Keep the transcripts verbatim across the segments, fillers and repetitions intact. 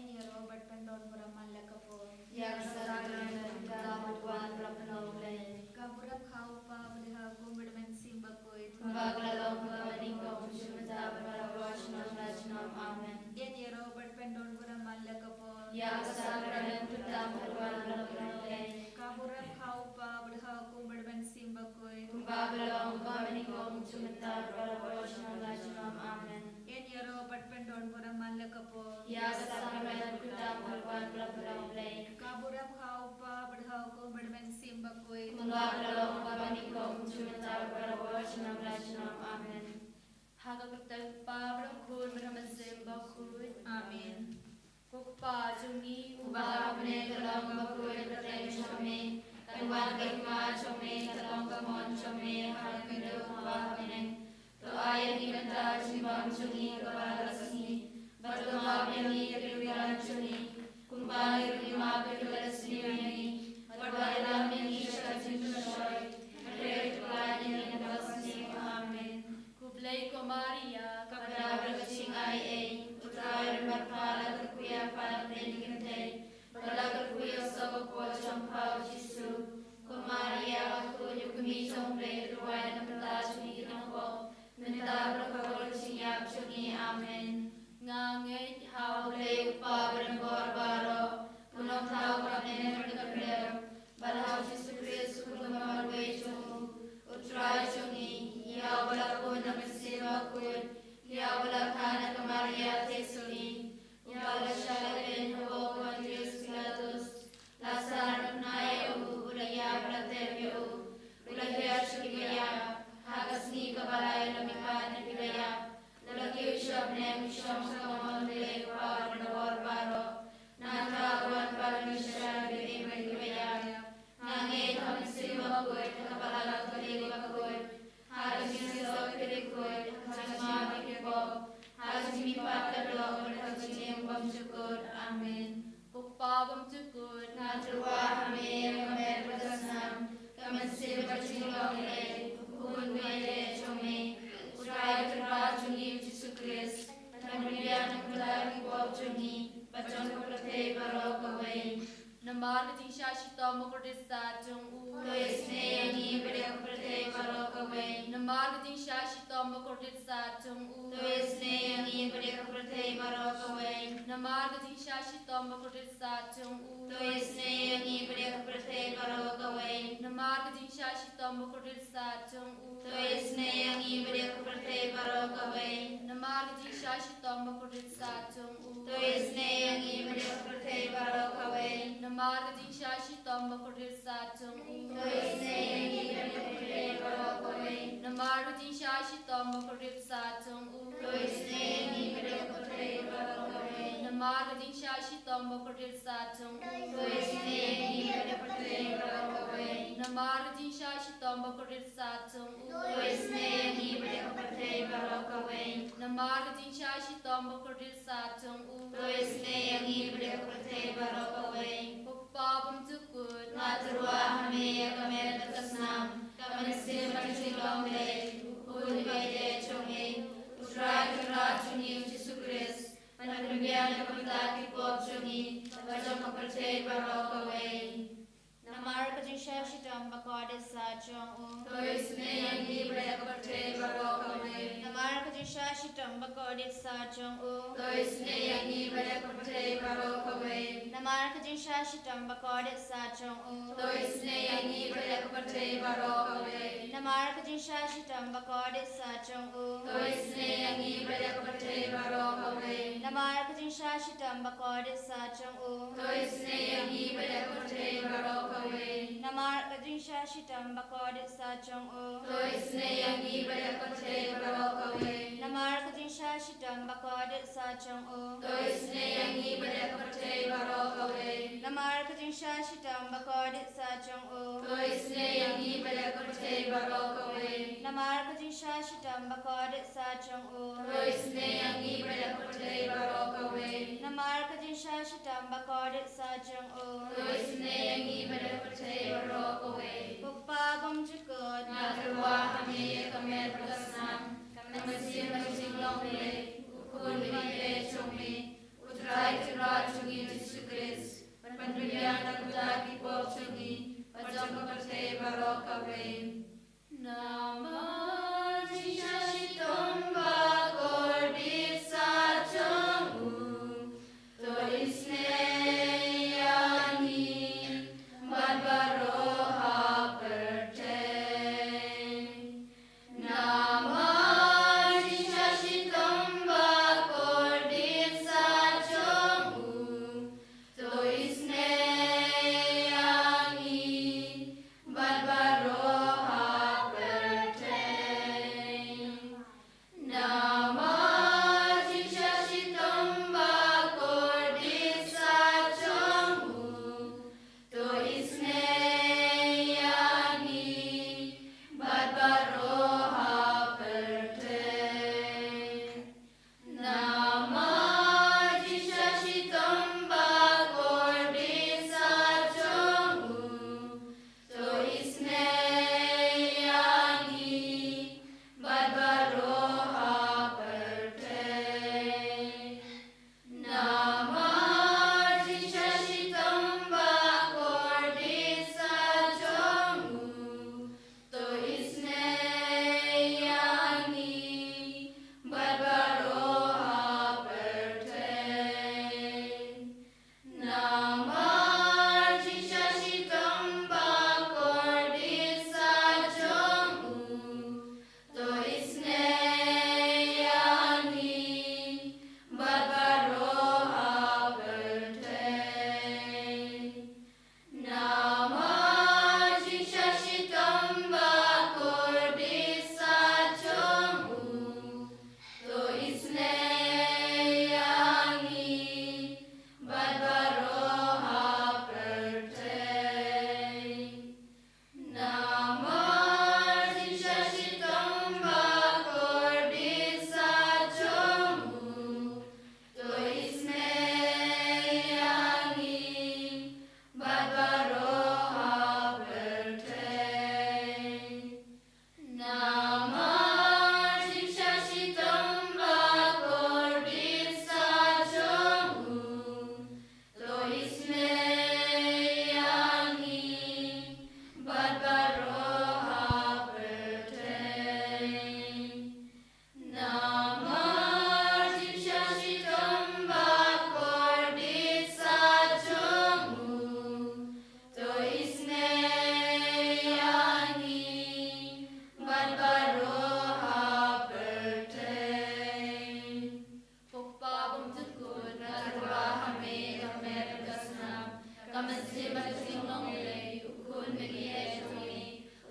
Ïaroh bad pyndon burom man la ka por. Ïa ka sakrament kata bad wan la pynlong Blei. Ka burom ha u Kpa bad ha u Khun bad ha u Mynsiem Bakhuid. Kumba ka la long, kumba nyngkong, mynta bad baroh shi snem la shi snem. Amen. Ïaroh bad pyndon burom man la ka por. Ïa ka sakrament kata bad wan la pynlong Blei. Ka burom ha u Kpa bad ha u Khun bad ha u Mynsiem Bakhuid. Kumba ka la long, kumba nyngkong, mynta bad baroh shi snem la shi snem. Amen. Ïaroh bad pyndon burom man la ka por. Ïa ka sakrament kata bad wan la pynlong Blei. Ka burom ha u Kpa bad ha u Khun bad ha u Mynsiem Bakhuid. Kumba ka la long, kumba nyngkong, mynta bad baroh shi snem la shi snem. Amen. Ha ka kyrteng u Kpa bad u Khun bad ha u Mynsiem Bakhuid. Amen. Ko Kpa jong ngi uba ha bneng, ka long bakhuid ka kyrteng jong me. Kan wan ka hima jong me, kan long ka mon jong me ha ka khyndew kumba ha bneng. To ai ïa ngi mynta ka jingbam jong ngi kaba la ka sngi. Bad to map ïa ngi ka riewkilan jong ngi, kumba ngi ruh ngi map ïa kiba la sniew ïa ngi. Bad wat ïalam ïa ngi sha ka jingpynshoi, hynrei to pynlait ïa ngi na kaba sniew. Amen. Khublei ko Maria, kaba dap da ka jingaiei, u Trai u don bad pha, la kyrkhu ïa pha na pdeng ki kynthei, bad la kyrkhu ïa u soh ka kpoh jong pha u Jisu. Ko Maria, ka khuid, u kmie jong u Blei, to duwai na ka bynta jong ngi ki nongpop, mynta bad ha ka por ka jingïap jong ngi. Amen. Nga ngeit ha U Blei u Kpa ba donbor baroh, u nongthaw ka bneng bad ka pyrthei, bad ha u Jisu Khrist u khun ba marwei jong u, u Trai jong ngi, ïa uba la bun na u Mynsiem Bakhuid, ïa uba la kha na ka Maria theisotti, ïa uba la shah lehbeiñ hapoh u Pontius Pilatus, la sah, la khynnah ïa u, u la ïap, la tep ïa u, u la hiar sha kiba ïap, ha ka sngi kaba lai u la mihpat na kiba ïap, u la kiew sha bneng, u shong sha ka mon U Blei u Kpa ba donbor baroh. Nangta u wan pat ban bishar ïa kiba im bad kiba ïap. Nga ngeit ha u Mynsiem Bakhuid, ha ka Balang Katholik bakhuid, ha ka jingsuk ki riewkhuid, ha ka jingmap ïa ki pop, ha ka jingmihpat ka doh, bad ha ka jingim bymjukut. Amen. Ko Kpa bymjukut, nga tyrwa ha me ïa ka met bad ka snam, ka mynsiem bad ka jinglong Blei, u Khun ba ïaideh jong me, u Trai u Kynrad jong ngi u Jisu Khrist, ban pynbiang na ka bynta ki pop jong ngi, bad jong ka pyrthei baroh kawei. Namar ka jingshah shitom bakordit sat jong u, to isynei ïa ngi bad ïa ka pyrthei baroh kawei. Namar ka jingshah shitom bakordit sat jong u, to isynei ïa ngi bad ïa ka pyrthei baroh kawei. Namar ka jingshah shitom bakordit sat jong u, to isynei ïa ngi bad ïa ka pyrthei baroh kawei. Namar ka jingshah shitom bakordit sat jong u, to isynei ïa ngi bad ïa ka pyrthei baroh kawei. Namar ka jingshah shitom bakordit sat jong u, to isynei ïa ngi bad ïa ka pyrthei baroh kawei. Namar ka jingshah shitom bakordit sat jong u, to isynei ïa ngi bad ïa ka pyrthei baroh kawei. Namar ka jingshah shitom bakordit sat jong u, to isynei ïa ngi bad ïa ka pyrthei baroh kawei. Namar ka jingshah shitom bakordit sat jong u, to isynei ïa ngi bad ïa ka pyrthei baroh kawei. Namar ka jingshah shitom bakordit sat jong u, to isynei ïa ngi bad ïa ka pyrthei baroh kawei. Namar ka jingshah shitom bakordit sat jong u, to isynei ïa ngi bad ïa ka pyrthei baroh kawei. Ko Kpa bymjukut, nga tyrwa ha me ïa ka met bad ka snam, ka mynsiem bad ka jinglong Blei, u Khun ba ïaideh jong me, u Trai u Kynrad jong ngi u Jisu Khrist, ban pynbiang na ka bynta ki pop jong ngi, bad jong ka pyrthei baroh kawei. Namar ka jingshah shitom bakordit sat jong u, to isynei ïa ngi bad ïa ka pyrthei baroh kawei. Namar ka jingshah shitom bakordit sat jong u, to isynei ïa ngi bad ïa ka pyrthei baroh kawei. Namar ka jingshah shitom bakordit sat jong u, to isynei ïa ngi bad ïa ka pyrthei baroh kawei. Namar ka jingshah shitom bakordit sat jong u, to isynei ïa ngi bad ïa ka pyrthei baroh kawei. Namar ka jingshah shitom bakordit sat jong u, to isynei ïa ngi bad ïa ka pyrthei baroh kawei. Namar ka jingshah shitom bakordit sat jong u, to isynei ïa ngi bad ïa ka pyrthei baroh kawei. Namar ka jingshah shitom bakordit sat jong u, to isynei ïa ngi bad ïa ka pyrthei baroh kawei. Namar ka jingshah shitom bakordit sat jong u, to isynei ïa ngi bad ïa ka pyrthei baroh kawei. Namar ka jingshah shitom bakordit sat jong u, to isynei ïa ngi bad ïa ka pyrthei baroh kawei. Namar ka jingshah shitom bakordit sat jong u, to isynei ïa ngi bad ïa ka pyrthei baroh kawei. Ko Kpa bymjukut, nga tyrwa ha me ïa ka met bad ka snam, ka mynsiem bad ka jinglong Blei, u Khun ba ïaideh jong me, u Trai u Kynrad Namar jingshah shitom ba kordit sah jong u, to isynei ïa ngi bad baroh ha pyrthei. Namar jingshah shitom ba kordit sah jong u, to isynei ïa ngi bad baroh ha pyrthei. Namar jingshah shitom ba kordit sah jong u, to isynei ïa ngi bad baroh ha pyrthei. Namar jingshah shitom ba kordit sah jong u, to isynei ïa ngi bad baroh ha pyrthei. Namar jingshah shitom ba kordit sah jong u, to isynei ïa ngi bad baroh ha pyrthei. Namar jingshah shitom ba kordit sah jong u, to isynei ïa ngi bad baroh ha pyrthei. Namar jingshah shitom ba kordit sah jong u, to isynei ïa ngi bad baroh ha pyrthei. Namar jingshah shitom ba kordit sah jong u, to isynei ïa ngi bad baroh ha pyrthei. Namar jingshah shitom ba kordit sah jong u, to isynei ïa ngi bad baroh ha pyrthei. Namar jingshah shitom ba kordit sah jong u, to isynei ïa ngi bad baroh ha pyrthei. Ko Pa bymjukut, nga tyrwa ha me, ka met bad ka snam, ka mynsiem bad ka jinglong Blei, U Khun bad U Blei jong ngi,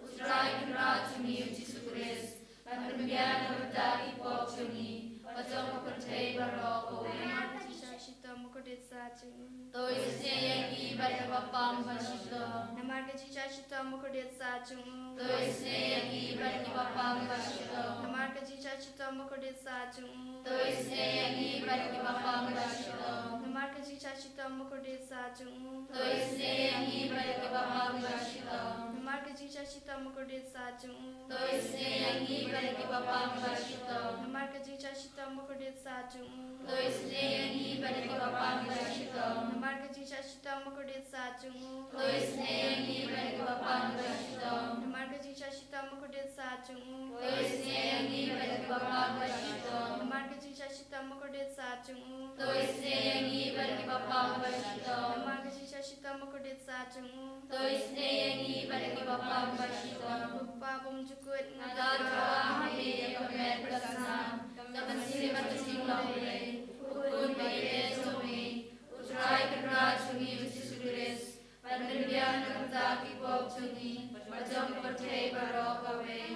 U Trai Kynrad jong ngi, U Jisu Khrist, ban pynbiang na ka bynta ki pop jong ngi bad jong ka pyrthei baroh. Amen. Namar ka jingshah shitom ba kordit sah jong u, to isynei ïa ngi bad kiba pang ba shitom. Namar ka jingshah shitom ba kordit sah jong u, to isynei ïa ngi bad kiba pang ba shitom. Namar ka jingshah shitom ba kordit sah jong u, to isynei ïa ngi bad kiba pang ba shitom. Namar ka jingshah shitom ba kordit sah jong u, to isynei ïa ngi bad kiba pang ba shitom. Namar ka jingshah shitom ba kordit sah jong u, to isynei ïa ngi bad kiba pang ba shitom. Namar ka jingshah shitom ba kordit sah jong u, to isynei ïa ngi bad kiba pang ba shitom. Namar ka jingshah shitom ba kordit sah jong u, to isynei ïa ngi bad kiba pang ba shitom. Namar ka jingshah shitom ba kordit sah jong u, to isynei ïa ngi bad kiba pang ba shitom. Namar ka jingshah shitom ba kordit sah jong u, to isynei ïa ngi bad kiba pang ba shitom. Namar ka jingshah shitom ba kordit sah jong u, to isynei ïa ngi bad kiba pang ba shitom. Ko Pa bymjukut, nga tyrwa ha me, ka met bad ka snam, ka mynsiem bad ka jinglong Blei, U Khun bad U Blei jong ngi, U Trai Kynrad jong ngi, U Jisu Khrist, ban pynbiang na ka bynta ki pop jong ngi bad jong ka pyrthei baroh. Amen.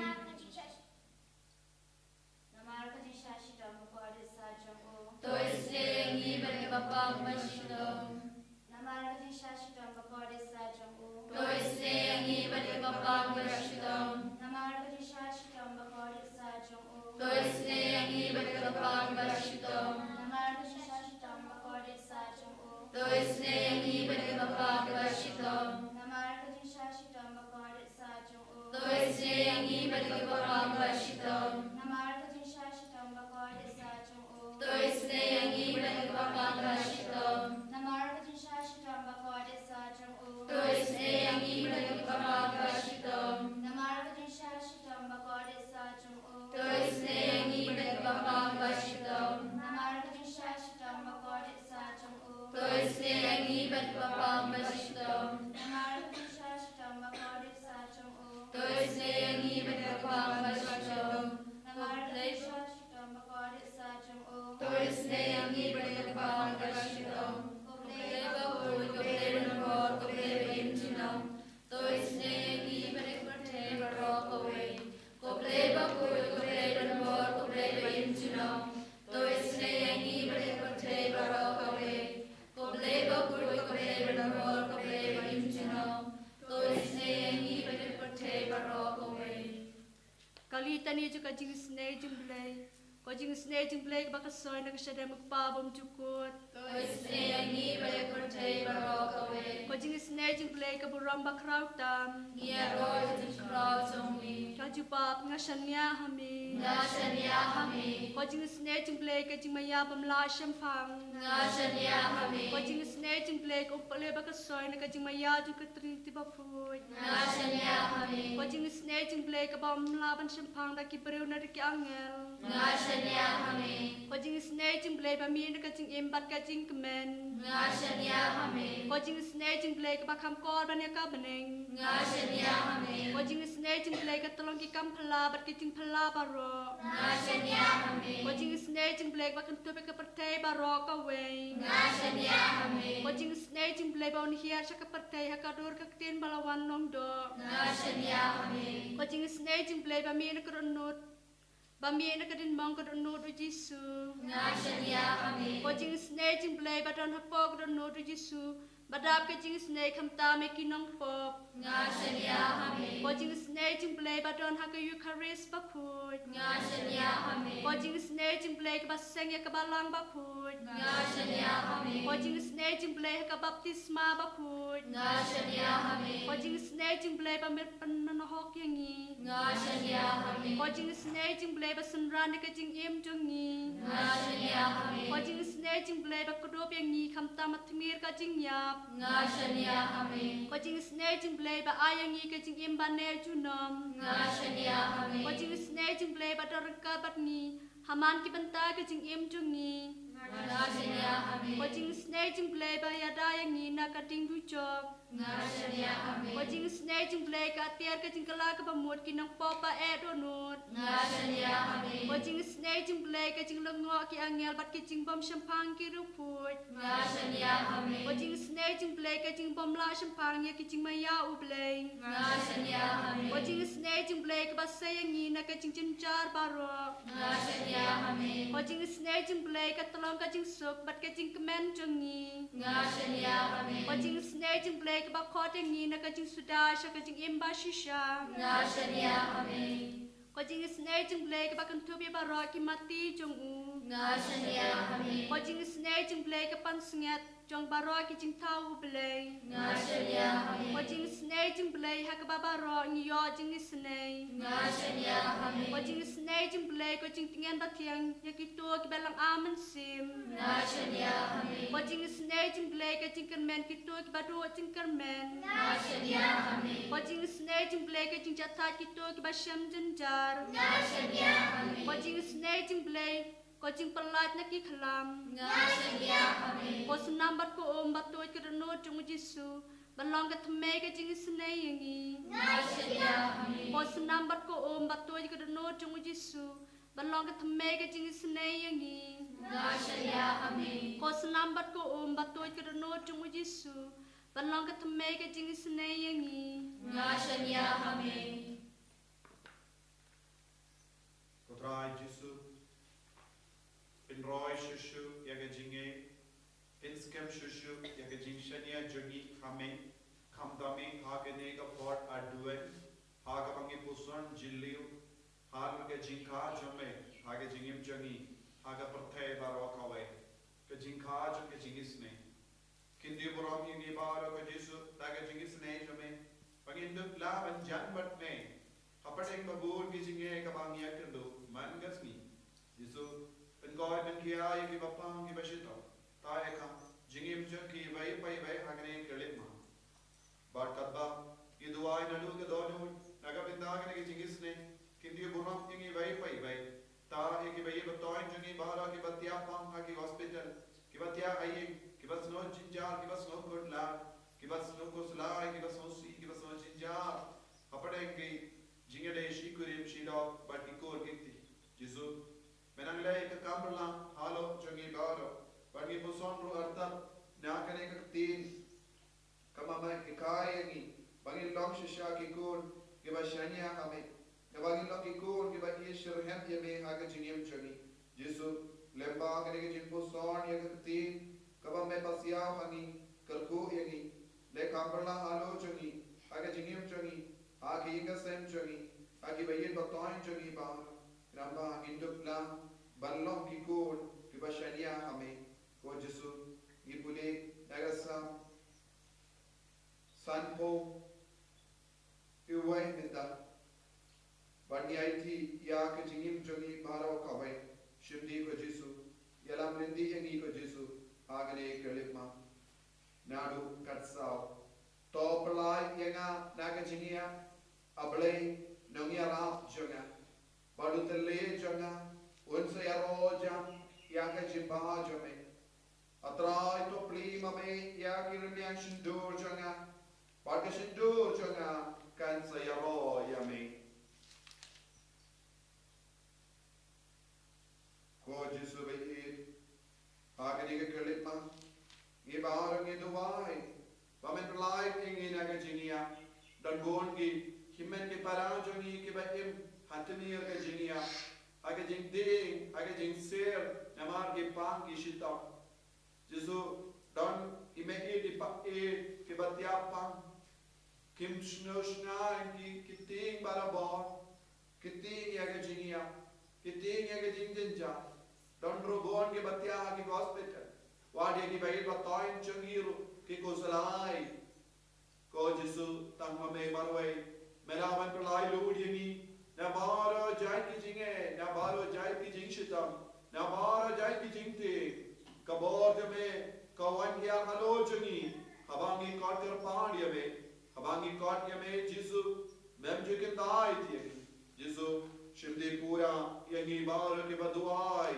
Namar ka jingshah shitom ba kordit sah jong u, to isynei ïa ngi bad kiba pang ba shitom. Namar ka jingshah shitom ba kordit sah jong u, to isynei ïa ngi bad kiba pang ba shitom. Namar ka jingshah shitom ba kordit sah jong u, to isynei ïa ngi bad kiba pang ba shitom. Namar ka jingshah shitom ba kordit sah jong u, to isynei ïa ngi bad kiba pang ba shitom. Namar ka jingshah shitom ba kordit sah jong u, to isynei ïa ngi bad kiba pang ba shitom. Namar ka jingshah shitom ba kordit sah jong u, to isynei ïa ngi bad kiba pang ba shitom. Namar ka jingshah shitom ba kordit sah jong u, to isynei ïa ngi bad kiba pang ba shitom. Namar ka jingshah shitom Ka lytani jong ka jingisynei jong U Blei. Ko jingisynei jong U Blei kaba ka soi na ka shadem U Kpa bymjukut. To isynei ïa ngi bad ïa ka pyrthei baroh kawei. Ko jingisynei jong U Blei ka burom bakhraw tam. Ngi ïaroh ïa ka jingkhraw jong me. Ka jubab, nga shaniah ha me. Nga shaniah ha me. Ko jingisynei jong U Blei ka jingmaïa bym lah shemphang. Nga shaniah ha me. Ko jingisynei jong U Blei ka um patle ba ka soi na ka jingmaïa jong ka Trinity bakhuid. Nga shaniah ha me. Ko jingisynei jong U Blei kaba ym lah ban shemphang da ki briew ne da ki angel. Nga shaniah ha me. Ko jingisynei jong U Blei ba mih na ka jingim bad ka jingkmen. Nga shaniah ha me. Ko jingisynei jong U Blei kaba kham kor ban ïa ka bneng. Nga shaniah ha me. Ko jingisynei jong U Blei ka tyllong ki kam phylla bad ki jingphylla baroh. Nga shaniah ha me. Ko jingisynei jong U Blei kaba kynthup ïa ka pyrthei baroh kawei. Nga shaniah ha me. Ko jingisynei jong U Blei ba un hiar sha ka pyrthei ha ka dur ka ktien ba la wan long doh. Nga shaniah ha me. Ko jingisynei jong U Blei ba mih na ka dohnud, ba mih na ka diengphna ka dohnud U Jisu. Nga shaniah ha me. Ko jingisynei jong U Blei ba don hapoh ka dohnud U Jisu, ba dap ka jingisynei khamtam ïa ki nongpop. Nga shaniah ha me. Ko jingisynei jong U Blei ba don ha ka Eukharist bakhuid. Nga shaniah ha me. Ko jingisynei jong U Blei kaba seng ïa ka balang bakhuid. Nga shaniah ha me. Ko jingisynei jong U Blei ha ka baptisma bakhuid. Nga shaniah ha me. Ko jingisynei jong U Blei ba mih pynnohok ïa ngi. Nga shaniah ha me. Ko jingisynei jong U Blei ba synran ïa ka jingim jong ngi. Nga shaniah ha me. Ko jingisynei jong U Blei ba kdup ïa ngi khamtam ha tmier ka jingïap. Nga shaniah ha me. Ko jingisynei jong U Blei ba ai ïa ngi ka jingim ba neh junom. Nga shaniah ha me. Ko jingisynei jong U Blei ba don ryngkat bad ngi ha man ki bynta ka jingim jong ngi. Nga shaniah ha me. Ko jingisynei jong U Blei ba ïada ïa ngi na ka ding dujok. Nga shaniah ha me. Ko jingisynei jong U Blei ka atiar ka jingkylla kaba mut ki nongpop ba eh dohnud. Nga shaniah ha me. Ko jingisynei jong U Blei ka jinglyngngoh ki angel bad ki jingbym shemphang ki riewphuid. Nga shaniah ha me. Ko jingisynei jong U Blei ka jingbym lah shemphang ïa ki jingmaïa U Blei. Nga shaniah ha me. Ko jingisynei jong U Blei kaba sei ïa ngi na ka jingjynjar baroh. Nga shaniah ha me. Ko jingisynei jong U Blei ka tyllong ka jingsuk bad ka jingkmen jong ngi. Nga shaniah ha me. Ko jingisynei jong U Blei kaba khot ïa ngi na ka jingsuda sha ka jingim ba shisha. Nga shaniah ha me. Ko jingisynei jong U Blei kaba kynthup ïa baroh ki mati jong u. Nga shaniah ha me. Ko jingisynei jong U Blei ka pansngiat jong baroh ki jingthaw U Blei. Nga shaniah ha me. Ko jingisynei jong U Blei ha kaba baroh ngi ïoh jingisynei. Nga shaniah ha me. Ko jingisynei jong U Blei ko jingtngen ba thiang ïa kito kiba lang ar mynsiem. Nga shaniah ha me. Ko jingisynei jong U Blei ka jingkyrmen kito kiba duh jingkyrmen. Nga shaniah ha me. Ko jingisynei jong U Blei ka jingjahthait kito kiba shem jynjar. Nga shaniah ha me. Ko jingisynei jong U Blei ko jingpyllait na ki khlam. Nga shaniah ha me. Ko snam bad ko um ba tuid ka dohnud jong U Jisu ban long ka thymmei ka jingisynei ïa ngi. Nga shaniah ha me. Ko snam bad ko um ba tuid ka dohnud jong U Jisu ban long ka thymmei ka jingisynei ïa ngi. Nga shaniah ha me. Ko snam bad ko um ba tuid ka dohnud jong U Jisu ban long ka thymmei ka jingisynei ïa ngi. Nga shaniah ha me. Ko Trai Jisu, pynroi shuh shuh ïa ka jingngeit, pynskhem shuh shuh ïa ka jingshaniah jong ngi ha me, khamtam ha kane ka por aduh, ha kaba ngi puson jylliew halor ka jingkha jong me ha ka jingim jong ngi, ha ka pyrthei baroh kawei. Ka jingkha jong ka jingisynei. Kyntu burom ïa ngi baroh ko Jisu da ka jingisynei jong me, ba ngin dup lah ban jan bad me hapdeng ba bun ki jingeh kaba ngi ïakynduh man ka sngi. Jisu, pynkhuid pynkhiah ïa kiba pang kiba shitom, ta ïa ka jingim jong kiwei pa kiwei ha kane ka leit ma. Bad katba ngi duwai naduh ka dohnud na ka bynta kane ka jingisynei, kyntu burom ïa ngi kiwei pa kiwei, ta ïa kiba ïeit ba thoh jong ngi baroh kiba thiah pang ha ki hospital, kiba thiah ha ïing, kiba sngew jynjar, kiba sngew khuslai, kiba sngew khuslai, kiba sngewsih, kiba sngew jynjar hapdeng ki jingïadei shi kurim shi doh bad ki kur ki kti. Jisu, me nang leh ïa ka kam bylla halor jong ngi baroh, bad ngi puson ruh artat na kane ka ktien kaba me hikai ïa ngi, ba ngin long shisha ki khun kiba shaniah ha me, kaba ngin long ki khun kiba ïeit shitrhem ïa me ha ka jingim jong ngi. Jisu, lem ba kane ka jingpuson ïa ka ktien kaba me pasiaw ha ngi, kyrkhu ïa ngi, leh kam bylla halor jong ngi, ha ka jingim jong ngi, ha ka ïing ka sem jong ngi, ha kiba ïeit ba toiñ jong ngi baroh, khnang ba ngin dup lang ban long ki khun kiba shaniah ha me. Ko Jisu, ngi pule na ka Salm sanphew wei mynta, bad ngi aiti ïa ka jingim jong ngi baroh kawei. Shim die ko Jisu, ïalam lynti ïa ngi ko Jisu ha kane ka lipmat. Naduh kat saw. To pynlait ïa nga na ka jingïap, A Blei nongïarap jong nga. Bad u tyrlai jong nga un sa ïaroh jam ïa ka jingbha jong me. A Trai, to plie ma me ïa ki rmiang shyntur jong nga, bad ka shyntur jong nga kan sa ïaroh ïa me. Ko Jisu ba ïeit, ha kane ka khyllipmat, ngi baroh ngi duwai ba men pynlait ïa ngi na ka jingïap. Don bun ki hynmen ki para jong ngi kiba im ha tmier ka jingïap, ha ka jingtieng, ha ka jingsir, namar ki pang ki shitom. Jisu, don i mei i pa i kiba thiah pang. Kim shngaiñ shngaiñ ki, ki tieng barabor. Ki tieng ïa ka jingïap, ki tieng ïa ka jingjynjar. Don ruh bun kiba thiah ha ki hospital. Wat ïa kiba ïeit ba toiñ jong ngi ruh ki khuslai. Ko Jisu, tang ma me marwei me lah ban pynlait lut ïa ngi na baroh jait ki jingeh, na baroh jait ki jingshitom, na baroh jait ki jingtieng. Ka bor jong me ka wan hiar halor jong ngi haba ngi khot kyrpad ïa me. Haba ngi khot ïa me Jisu, mem ju kyntait ïa ngi. Jisu, shim die pura ïa ngi baroh kiba duwai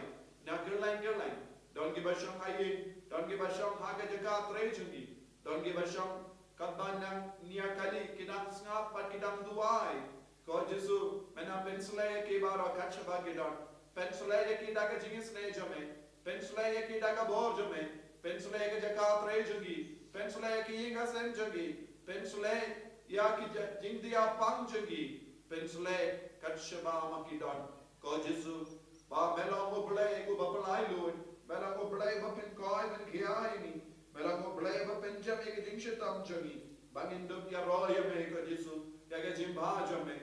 na kylleng kylleng. Don kiba shong ha ïing, don kiba shong ha ka jaka trei jong ki, don kiba shong katba nang nia kali, ki dang sngap bad ki dang duwai. Ko Jisu, men nang pynsleh ïa ki baroh kat shaba ki don. Pynsleh ïa ki da ka jingisynei jong me. Pynsleh ïa ki da ka bor jong me. Pynsleh ïa ka jaka trei jong ki. Pynsleh ïa ki ïing ka sem jong ki. Pynsleh ïa ki ja-, jingdiapang jong ki. Pynsleh kat shaba ma ki don. Ko Jisu, ba me long U Blei uba pynlait lut, me long U Blei uba pynkoit pynkhia ïa ngi, me long U Blei uba pynjem ïa ka jingshitom jong ngi, ba ngin dup ïaroh ïa me ko Jisu, ïa ka jingbha jong me.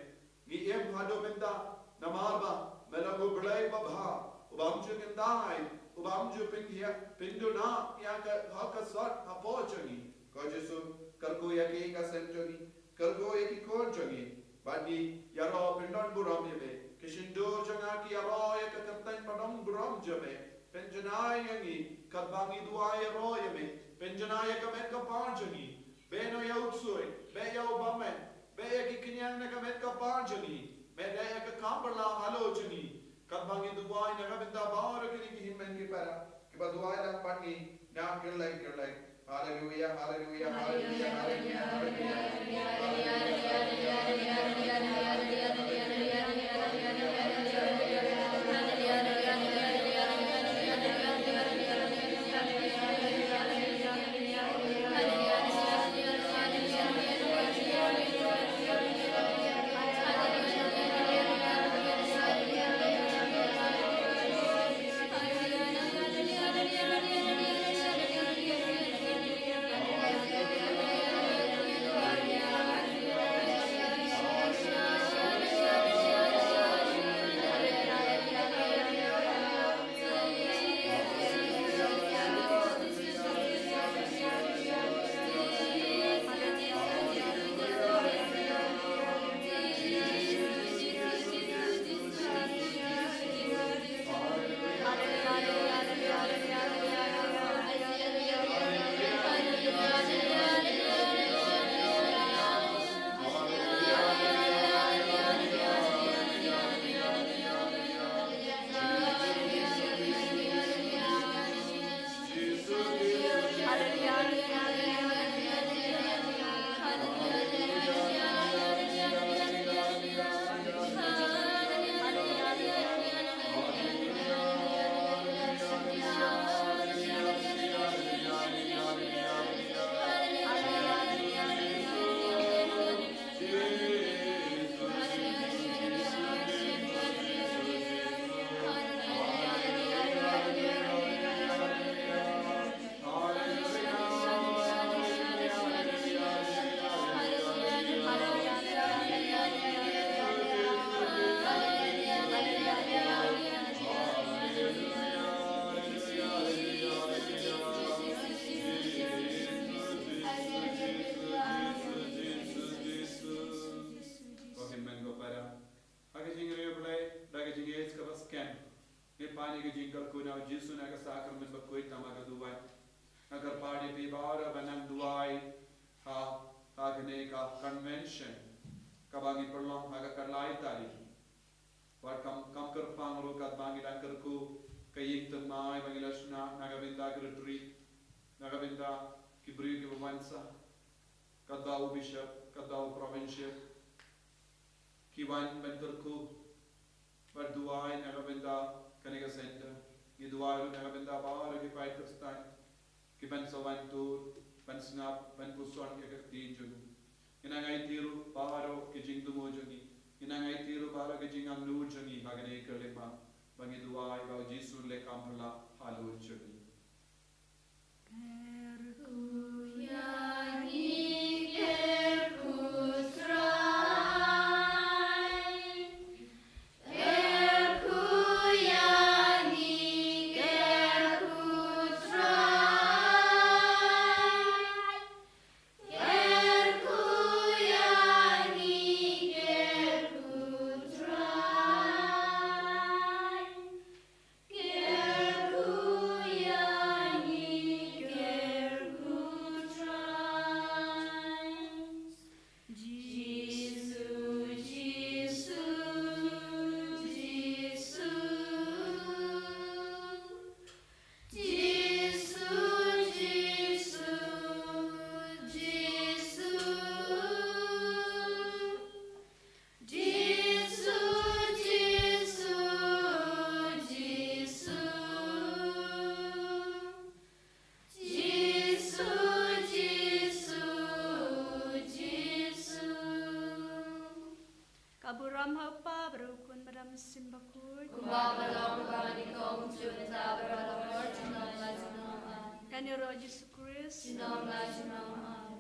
Ngi im haduh mynta, namar ba me long U Blei uba bha, uba ym ju kyntait, uba ym ju pynkhia, pynduna ïa ka, ha ka sot hapoh jong ngi. Ko Jisu, kyrkhu ïa ki ïing ka sem jong ngi, kyrkhu ïa ki khun jong ngi. Bad ngi ïaroh pyndon burom ïa me. Ki shyntur jong nga ki ïaroh ïa ka kyrteng ba don burom jong me. Pynjanai ïa ngi katba ngi duwai ïaroh ïa me. Pynjanai ïa ka met ka par jong ngi. Beh noh ïa u ksuid, beh ïa u bymman, beh ïa ki khñiang na ka met ka par jong ngi. Beh ïa ka kam pyrshah halor jong ngi. Katba ngi duwai na ka bynta baroh kine ki hynmen ki para kiba duwai lang bad ngi na kylleng kylleng. Haleluya, haleluya, haleluya, haleluya, haleluya. kyrkhu na u Jisu na ka sakramen bakhuid, namar ka duwai. Nga kyrpad ïa phi baroh ban nang duwai ha, ha kane ka convention kaba ngi pynlong ha ka khatlai tarik. Wat kam, kam kyrpang ruh katba ngi dang kyrkhu ka ïing thymmai ba ngi la shna na ka bynta ka retreat, na ka bynta ki briew kiba wan sah, katba u bishop, katba u provincial ki wan ban kyrkhu bad duwai na ka bynta kane ka center. Ngi duwai ruh na ka bynta baroh ki paid Khristan ki ban sa wan tur, ban sngap, ban puson ïa ka ktien jong ngi. Ngi nang aiti ruh baroh ki jingthmu jong ngi. Ngi nang aiti ruh baroh ki jingangnud jong ngi ha kane ka lima ba ngi duwai ba u Jisu un leh kam phylla halor jong ngi. Ka burom ha u Kpa bad u Khun bad u Mynsiem Bakhuid. Kumba ka long, kumba ka dei, kumjuh, mynta bad baroh, junom la junom. Kane ruh Jisu Khrist. Junom la junom.